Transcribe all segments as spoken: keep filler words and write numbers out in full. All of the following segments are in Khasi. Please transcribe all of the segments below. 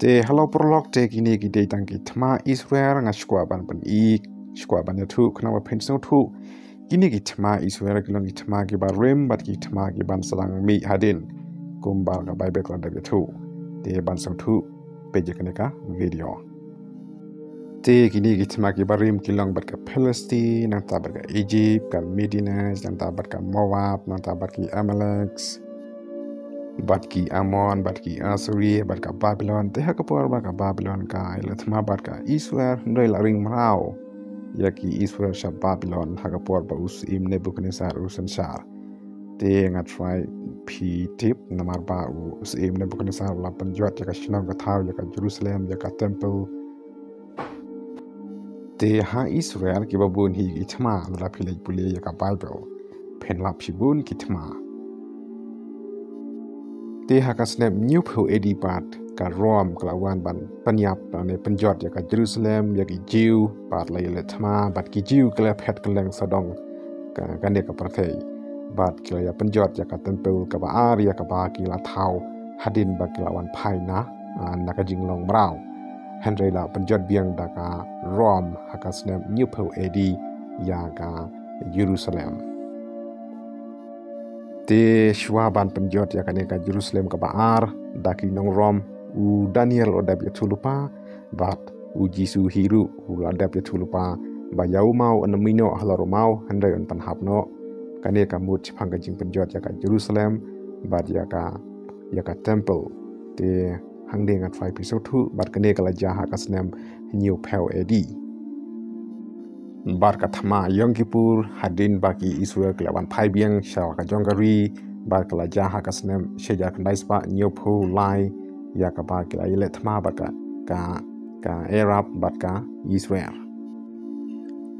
Te halo paralok, te kine ki dei tang ki thma Israel, nga sngewkwah ban pyni, sngewkwah ban ïathuh khnang ba phin sngewthuh. Kine ki thma Israel ki long ki thma kiba rim bad ki thma kiban sdang mih hadien, kumba ka Baibl ka la dep ïathuh. Te ban sngewthuh, peit ïa kane ka video. Te kine ki thma kiba rim ki long bad ka Palestine, nangta bad ka Egypt, ka Midian, nangta bad ka Moab, nangta bad ki Amalek, bad ki Ammon, bad ki Assyria, bad ka Babylon. Te ha ka por ba ka Babylon ka ïaleh thma bad ka Israel, hynrei la ring mraw ïa ki Israel sha Babylon ha ka por ba u syiem Nebuchadnezzar u synshar. Te nga thrang phi tip, namar ba u syiem Nebuchadnezzar u la pynjot ïa ka shnong ka thaw, ïa ka Jerusalem, ïa ka temple. Te ha Israel kiba bun hi ki thma, lada phi leit pule ïa ka Baibl, phin lap shibun ki thma. Te ha ka snem hynñiewphew A D pat, ka Rom ka la wan ban pynïap, ne pynjot ïa ka Jerusalem, ïa ki Jiw, bad la ïaleh thma, bad ki Jiw ki la phet kylleng sawdong ka, kane ka pyrthei. Bad ki la ïa pynjot ïa ka temple kaba ar, ïa kaba ki la thaw hadien ba ki la wan phai na, ah, na ka jinglong mraw. Hynrei la pynjot biang da ka Rom ha ka snem hynñiewphew A D ïa ka Jerusalem. Te shuwa ban pynjot ïa kane ka Jerusalem kaba ar da ki nong Rom, u Daniel u la dep ïathuhlypa, bad u Jisu hi ruh u la dep ïathuhlypa ba ïa u maw un ym mih noh halor u maw, hynrei un pynhap noh. Kane ka mut shaphang ka jingpynjot ïa ka Jerusalem bad ïa ka, ïa ka temple. Te hangne nga thrang phi sngewthuh, bad kane ka la jia ha ka snem hynñiewphew A D. Bad ka thma Yom Kippur, hadien ba ki Israel ki la wan phai biang sha ka jong ka ri, bad ka la jia ha ka snem shi hajar khyndai spah hynñiewphew lai, ïa kaba ki la ïaleh thma bad ka, ka, ka Arab bad ka Israel.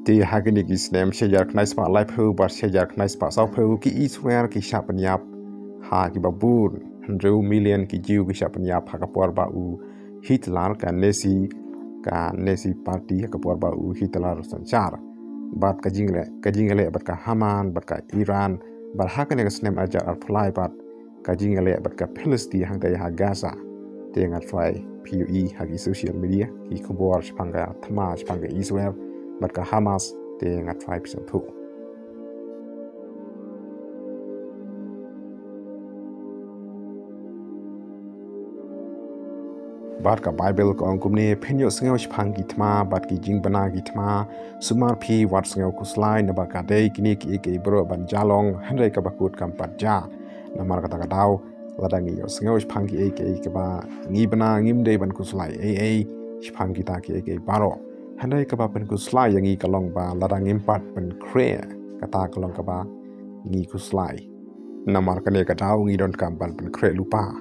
Te ha kine ki snem shi hajar khyndai spah laiphew bad shi hajar khyndai spah sawphew, ki Israel ki shah pynïap ha kiba bun, hynriew million ki Jiw ki shah pynïap ha ka por ba u Hitler, ka Nazi, ka Nazi Party, ha ka por ba u Hitler u synshar. Bad ka jingïaleh, ka jingïaleh bad ka Hamas, bad ka Iran, bad ha kane ka snem ar hajar arphew lai pat, ka jingïaleh bad ka Palestine hangtei ha Gaza. Te nga thrang phi ïohi ha ki social media ki khubor shaphang ka thma shaphang ka Israel bad ka Hamas, te nga thrang phi sngewthuh. Bad ka Baibl ka ong kumne, phin ïohsngew shaphang ki thma bad ki jingbna ki thma, sumar phi wat sngew khuslai, naba ka dei kine kiei kiei baroh ban jia long, hynrei kaba kut kam pat jia. Namar kata ka daw, lada ngi ïohsngew shaphang kiei kiei kiba ngi bna, ngim dei ban khuslai ei ei shaphang kita kiei kiei baroh. Hynrei kaba pynkhuslai ïa ngi ka long ba lada ngim pat pynkhreh, kata ka long kaba ngi khuslai. Namar kane ka daw ngi donkam ban pynkhreh lypa.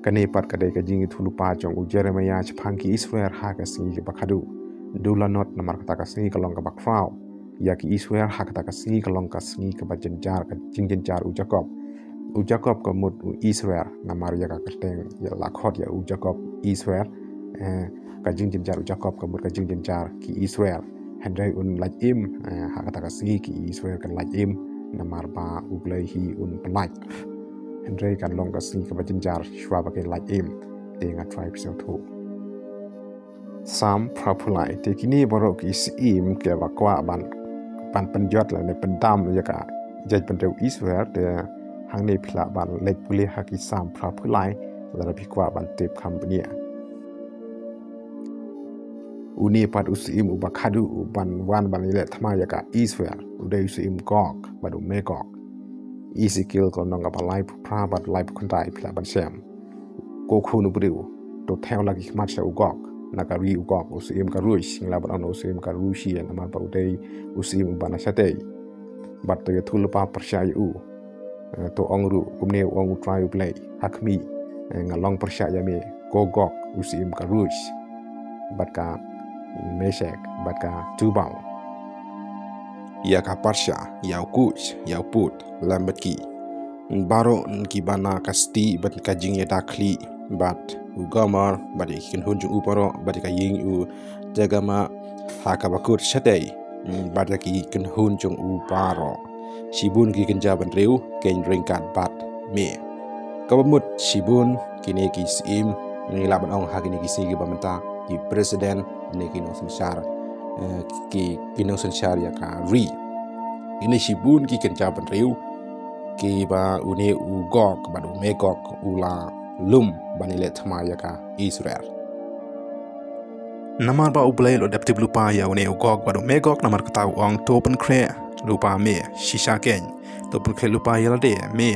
Kane pat ka dei ka jingïathuhlypa jong u Jeremiah shaphang ki Israel ha ka sngi kaba khadduh. Duh lanot, namar kata ka sngi ka long kaba khraw ïa ki Israel, ha kata ka sngi ka long ka sngi kaba jynjar, ka jingjynjar u Jakob. U Jakob ka mut u Israel, namar ïa ka kyrteng ïa la khot ïa u Jakob Israel. Eh, ka jingjynjar u Jakob ka mut ka jingjynjar ki Israel. Hynrei un lait im, eh, ha kata ka sngi ki Israel kin lait im, namar ba U Blei hi un pynlait. Hynrei kan long ka sngi kaba jynjar shuwa ba kin lait im. Te nga thrang phi sngewthuh. Salm phra phew lai, te kine baroh ki syiem kiba kwah ban, ban pynjot lane pyndam ïa ka jaitbynriew Israel, te hangne phi lah ban leit pule ha ki Salm phra phew lai, lada phi kwah ban tip kham bniah. Une pat u syiem uba khadduh uban wan ban ïaleh thma ïa ka Israel, u dei u syiem Gog bad u Magog. Ezekiel ka lynnong kaba laiphew phra bad laiphew khyndai phi lah ban shem. Ko khun u briew, to thew la ki khmat sha u Gog, na ka ri u Gog, u syiem ka Rosh, ngi lah ban ong u syiem ka Rosh, namar ba u dei u syiem uba na shatei. Bad to ïathuhlypa pyrshah ïa u. Eh, to ong ruh, kumne u ong U Trai U Blei, ha khmih, eh, nga long pyrshah ïa me, ko Gog, u syiem ka Rosh, bad ka Meshek, bad ka Tubal. Ïa ka Parsha, ïa u Kush, ïa u Put, lem bad ki baroh kiba na ka stieh bad ka jingïada khlieh, bad u Gomer, bad ïa ki kynhun jong u baroh, bad ïa ka ïing u Togarma ha kaba kut shatei, bad ïa ki kynhun jong u baroh. Shibun ki kynja bynriew kin ryngkat bad me. Kaba mut shibun kine ki syiem ngi lah ban ong ha kine ki sngi kiba mynta, ki president ne ki nongsynshar, eh, ki, ki nongsynshar ïa ka ri. Kine shibun ki kynja bynriew kiba une u Gog bad u Magog u la lum ban ïaleh thma ïa ka Israel. Namar ba U Blei u la dep tip lypa ïa une u Gog bad u Magog, namar kata u ong, to pynkhreh lypa me shisha keiñ, to pynkhreh lypa ïa lade me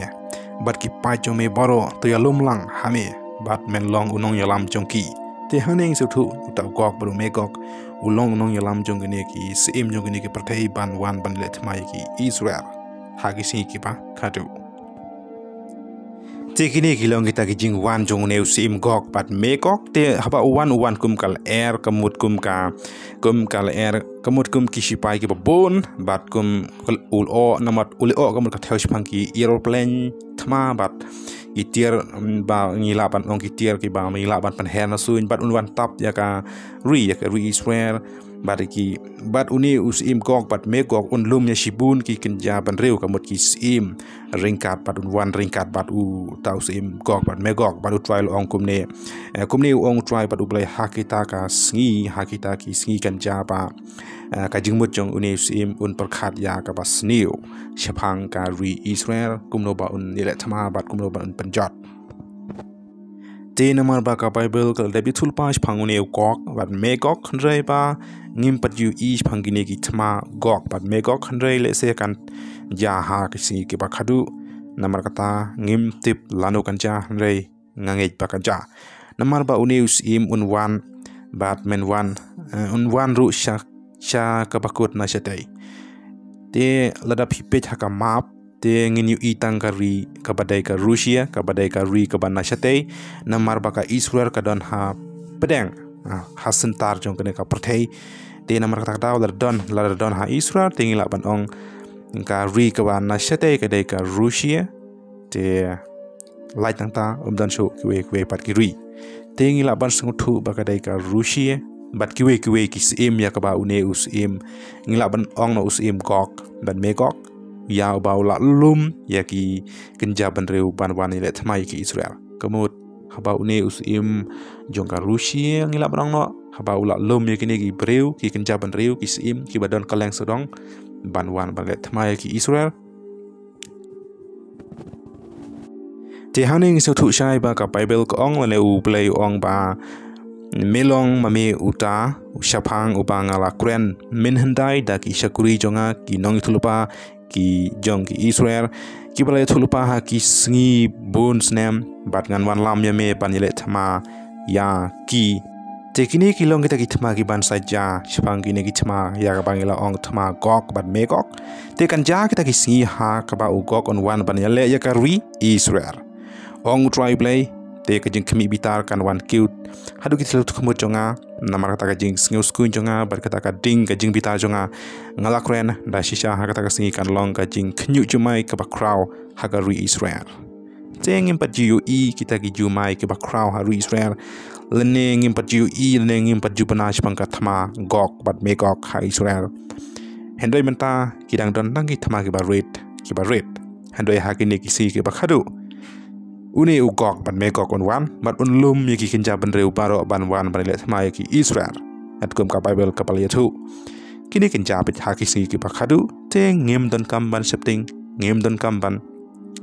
bad ki paid jong me baroh, to ïalum lang ha me bad men long u nongïalam jong ki. Te hangne ngi sngewthuh uta u Gog bad u Magog u long u nongïalam jong kine ki syiem jong kine ki pyrthei ban wan ban leh thma ïa ki Israel ha ki sngi kiba khadduh. Te kine ki long kita ki jingwan jong une u syiem Gog bad Magog. Te haba u wan, u wan kum ka lyer, ka mut kum ka, kum ka lyer, ka mut kum ki shipai kiba bun bad kum u lyoh, namar u lyoh ka mut ka thew shaphang ki aeroplane thma bad ki tiar, mm, ba ngi lah ban ong ki tiar kiba ngi lah ban pynher na suiñ, bad un wan tap ïa ka ri, ïa ka ri Israel. Bad ki, bad une u syiem Gog bad Magog un lum ïa shibun ki kynja bynriew, ka mut ki syiem ryngkat, bad un wan ryngkat bad uta u syiem Gog bad Magog. Bad U Trai u la ong kumne, eh, kumne u ong U Trai bad U Blei, ha kita ka sngi, ha kita ki sngi kynja ba, eh, ka jingmut jong une u syiem un pyrkhat ïa kaba sniew shaphang ka ri Israel, kumno ba un ïaleh thma bad kumno ba un pynjot. Te namar ba ka Baibl ka la dep ïathuh lypa shaphang une u Gog bad Magog, hynrei ba ngim pat ju ïohi shaphang kine ki thma Gog bad Magog, hynrei lehse kan jia ha ki sngi kiba khadduh. Namar kata ngim tip lano kan jia, hynrei nga ngeit ba kan jia. Namar ba une u syiem un wan bad men wan, eh, un wan ruh sha, sha kaba kut na shatei. Te lada phi peit ha ka map, te ngin ïohi tang ka ri kaba dei ka Russia, kaba dei ka ri kaba na shatei, namar ba ka Israel ka don ha pdeng, ah, ha center jong kane ka pyrthei. Te namar kata ka daw lada don, lada don ha Israel, te ngi lah ban ong ka ri kaba na shatei ka dei ka Russia. Te lait nangta ym don shuh kiwei kiwei pat ki ri. Te ngi lah ban sngewthuh ba ka dei ka Russia bad kiwei kiwei ki syiem ïa kaba une u syiem, ngi lah ban ong na u syiem Gog bad Magog, ïa uba u la lum ïa ki kynja bynriew ban wan ïaleh thma ïa ki Israel. Ka mut haba une u syiem jong ka Russia, ngi lah ban ong noh, haba u la lum ïa kine ki briew, ki kynja bynriew, ki syiem kiba don kylleng sawdong ban wan ban leh thma ïa ki Israel. Te hangne ngi sngewthuh shai ba ka Baibl ka ong, lane U Blei u ong ba, me long ma me uta u shaphang uba nga la kren mynhyndai da ki shakri jong nga, ki nongïathuhlypa ki jong ki Israel, kiba la ïathuhlypa ha ki sngi bun snem, bad ngan wanlam ïa me ban ïaleh thma ïa ki. Te kine ki long kita ki thma kiban sa jia shaphang kine ki thma ïa kaba ngi la ong thma Gog bad Magog. Te kan jia kita ki sngi ha kaba u Gog un wan ban ïaleh ïa ka ri Israel. Ong U Trai Blei, te ka jingkhmih bitar kan wan kiew haduh ki thliew khmut jong nga, namar kata ka jingsngewskuiñ jong nga bad kata ka ding ka jingbitar jong nga, nga la kren da shisha, ha kata ka sngi kan long ka jingkhynñiuh jumai kaba khraw ha ka ri Israel. Te ngim pat ju ïohi kita ki jumai kiba khraw ha ri Israel, lane ngim pat ju ïohi, lane ngim pat ju bna shaphang ka thma Gog bad Magog ha Israel. Hynrei mynta ki dang don tang ki thma kiba rit, kiba rit. Hynrei ha kine ki sngi kiba khadduh, une u Gog bad Magog un wan bad un lum ïa ki kynja bynriew baroh ban wan ban leh thma ïa ki Israel, katkum ka Baibl kaba la ïathuh. Kine kin jia pat ha ki sngi kiba khadduh, te ngim donkam ban sheptieng, ngim donkam ban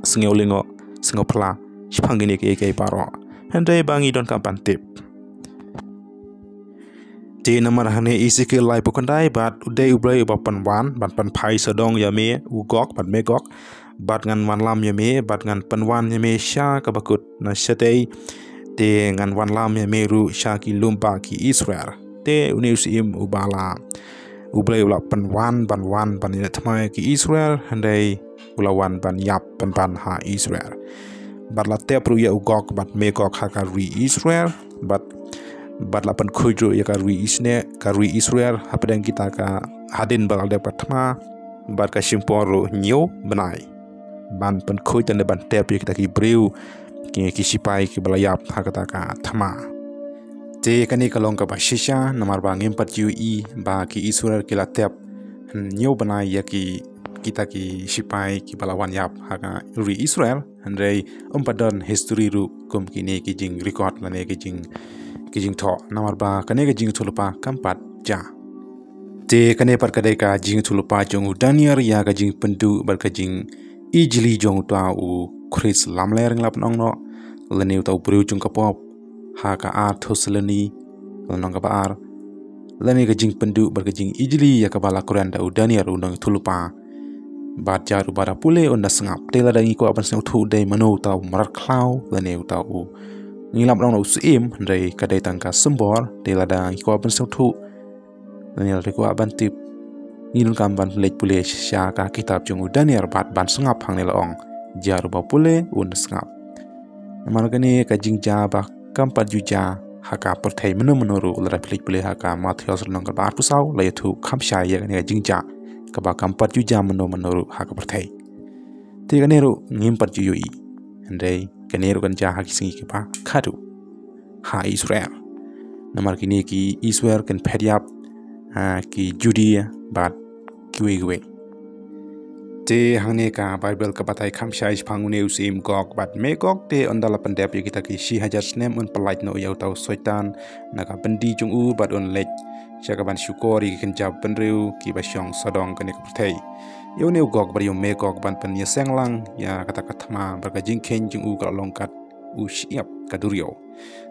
sngew lyngngoh, sngew phla shaphang kine kiei kiei baroh. Hynrei ba ngi donkam ban tip. Te namar hangne Esekiel laiphew khyndai, bad u dei U Blei uba pynwan ban pynphai sawdong ïa me u Gog bad Magog, bad ngan wanlam ïa me, bad ngan pynwan ïa me sha kaba kut na shatei, te ngan wanlam ïa me ruh sha ki lum ba ki Israel. Te une u syiem uba la, U Blei u la pynwan ban wan ban ïaleh thma ïa ki Israel, hynrei u la wan ban ïap pynban ha Israel. Bad la tep ruh ïa u Gog bad Magog ha ka ri Israel, bad, bad la pynkhuid ruh ïa ka ri Isne-, ka ri Israel hapdeng kita ka hadien ba la dep ka thma, bad ka shim por ruh hynñiew bnai ban pynkhuid lane ban tep ïa kita ki briew, ki, ki shipai kiba la ïap ha kata ka thma. Te kane ka long kaba shisha, namar ba ngim pat ju ïohi ba ki Israel ki la tep hynñiew bnai ïa ki, kita ki shipai kiba la wan ïap ha ka ri Israel. Hynrei ym pat don history ruh kum kine ki jing record lane ki jing, ki jingthoh. Namar ba kane ka jingïathuhlypa kam pat jia. Te kane pat ka dei ka jingïathuhlypa jong u Daniel ïa ka jingpynduh bad ka jingijli jong uta u Khrist lamler, ngi lah ban ong noh, lane uta u briew jong ka pop, ha ka ar Thessaloni, lynnong kaba ar. Lane ka jingpynduh bad ka jingijli ïa kaba la kren da u Daniel u nongïathuhlypa. Bad jar u ba da pule un da sngap. Te lada ngi kwah ban sngewthuh dei mano uta u mrad khlaw lane uta u, ngi lah ban ong u syiem, hynrei ka dei tang ka symbol. Te lada ngi kwah ban sngewthuh lane lada kwah ban tip, ngi donkam ban leit pule sha ka kitab jong u Daniel bad ban sngap hangne la ong, jar u ba pule un da sngap. Namar kane ka jingjia ba kam pat ju jia ha ka pyrthei mynno mynno ruh. Lada phi leit pule ha ka Mathaios lynnong kaba arphew saw, la ïathuh kham shai ïa kane ka jingjia kaba kam pat ju jia mynno mynno ruh ha ka pyrthei. Te kane ruh ngim pat ju ïohi. Hynrei kane ruh kan jia ha ki sngi kiba khadduh ha Israel. Namar kine ki Israel kin phet ïap ha ki Judea bad kiwei kiwei. Te hangne ka Baibl ka batai kham shai shaphang une u syiem Gog bad Magog. Te ynda la pyndep ïa kita ki shi hajar snem un pyllait noh ïa uta u Soitan na ka byndi jong u bad un leit sha kaban shukor ïa ki kynja bynriew kiba shong sawdong kane ka pyrthei. Ïa une u Gog bad ïa u Magog ban pynïaseng lang ïa kata ka thma bad ka jingkheiñ jong u ka la long kat u shyiap ka duriaw.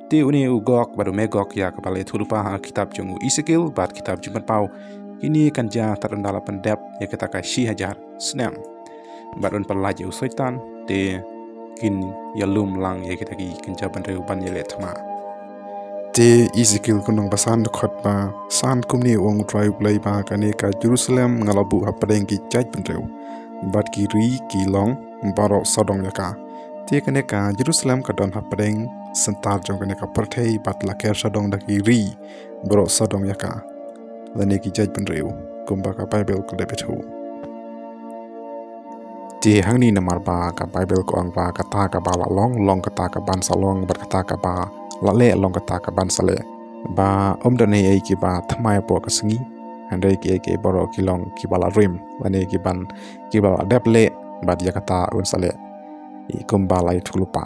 Te une u Gog bad u Magog ïa kaba la ïathuhlypa ha kitab jong u Esekiel bad kitab Jingpynpaw, kine kan jia tad ynda la pyndep ïa kita ka shi hajar snem bad un pyllait ïa u Soitan. Te kin ïalum lang ïa kita ki kynja bynriew ban ïaleh thma. Te Esekiel ka lynnong ba san, dkhot ba san, kumne u ong U Trai U Blei ba kane ka Jerusalem nga la buh hapdeng ki jaitbynriew bad ki ri ki long baroh sawdong ïa ka. Te kane ka Jerusalem ka don hapdeng center jong kane ka pyrthei bad la ker sawdong da ki ri baroh sawdong ïa ka, lane ki jaitbynriew, kumba ka Baibl ka la ïathuh. Te hangne namar ba ka Baibl ka ong ba kata kaba la long long kata kaban sa long bad kata kaba la leh long kata kaban sa leh, ba ym don ei ei kiba thymmai hapoh ka sngi, hynrei kiei kiei baroh ki long kiba la rim, lane kiban, kiba la dep leh bad ïa kata un sa leh kumba la ïathuhlypa.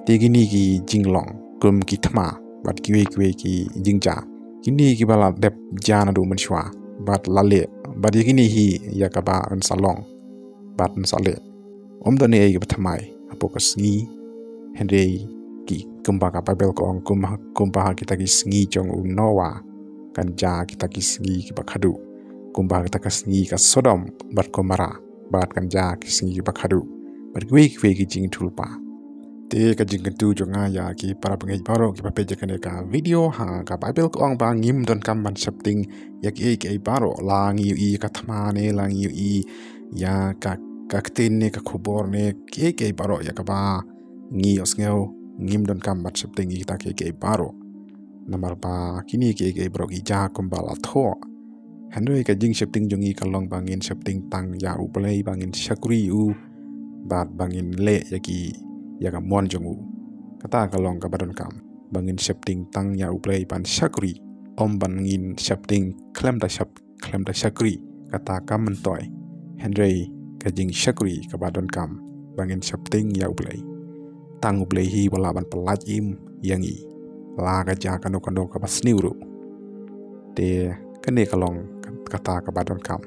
Te kine ki jinglong kum ki thma bad kiwei kiwei ki jingjia, kine kiba la dep jia naduh mynshuwa bad la leh, bad ïa kine hi ïa kaba un sa long bad un sa leh. Ym don ei ei kiba thymmai hapoh ka sngi, hynrei ki, kumba ka Baibl ka ong, kumba, kumba ha kita ki sngi jong u Noah kan jia kita ki sngi kiba khadduh, kumba ha kita ki sngi ka Sodom bad Gomorrah bad kan jia ki sngi kiba khadduh, bad kiwei kiwei ki jingïathuhlypa. Te ka jingkyntu jong nga ïa ki para bangeit baroh kiba peit ïa kane ka video, ha ka Baibl ka ong ba ngim donkam ban sheptieng ïa kiei kiei baroh, la ngi ïohi ïa ka thma ne la ngi ïohi ïa ka, ka ktien ne ka khubor ne kiei kiei baroh ïa kaba ngi ïohsngew, ngim donkam ban sheptieng ïa kita kiei kiei baroh. Namar ba kine kiei kiei baroh ki jia kumba la thoh. Hynrei ka jingsheptieng jong ngi ka long ba ngin sheptieng tang ïa U Blei, ba ngin shakri u, bad ba ngin leh ïa ki, ïa ka mon jong u. Kata ka long kaba donkam, ba ngin sheptieng tang ïa U Blei ban shakri, ym ba ngin sheptieng khlem da shep, khlem da shakri, kata kam myntoi. Hynrei ka jingshakri kaba donkam, ba ngin sheptieng ïa U Blei. Tang U Blei hi uba lah ban pyllait im ïa ngi, la ka jia kano kano kaba sniew ruh. Te kane ka long kata kaba donkam.